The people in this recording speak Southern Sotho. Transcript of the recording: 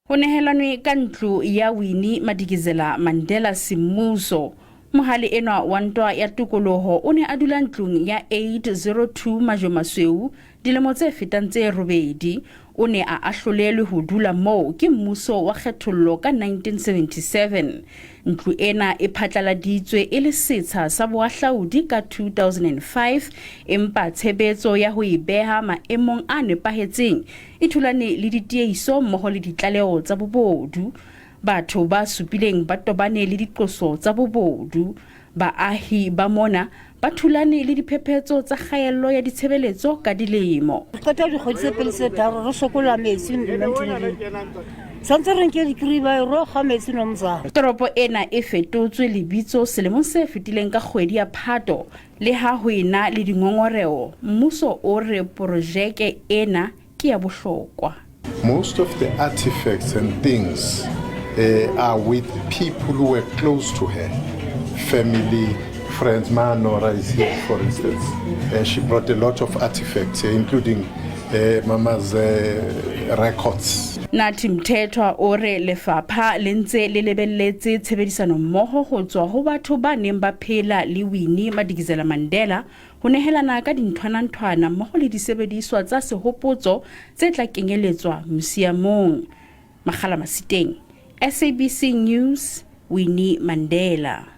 Ho nehelanwe ka ntlo ya Winnie Madikizela Mandela semmuso. Mohale enwa wa ntwa ya tokoloho o ne a dula ntlong ya 802 Majwemasweu dilemo tse fetang tse robedi. O ne a ahlolelwe ho dula moo ke mmuso wa kgethollo ka 1977. Ntlo ena e phatlaladitswe e le setsha sa boahlaodi ka 2005, empa tshebetso ya ho e beha maemong a nepahetseng e thulane le ditiehiso mmoho le ditlaleho tsa bobodu. Batho ba supileng ba tobane le diqoso tsa bobodu. Baahi ba mona ba thulane le diphephetso tsa kgaello ya ditshebeletso ka dilemo. Re qeta dikgwedi tse pele tse tharo re sokola metsi mme Mtheneleng. Santse re nke dikiriba ro kga metsi nomzana. Toropo ena e fetotswe lebitso selemong se fetileng ka kgwedi ya Phato Le ha ho ena le dingongoreo, mmuso o re porojeke ena ke ya bohlokwa. Most of the artifacts and things are with people who were close to her, family, friends. Ma Nora is here, for instance. She brought a lot of artifacts here, including Mama's records. Nathi Mthethwa o re lefapha le ntse le lebelletse tshebedisanommoho ho tswa ho batho ba neng ba phela le Winnie Madikizela Mandela ho nehelana ka dinthwananthwana mmoho le disebediswa tsa sehopotso tse tla kenyeletswa musiamong. Makgala Masiteng, SABC News, Winnie Mandela.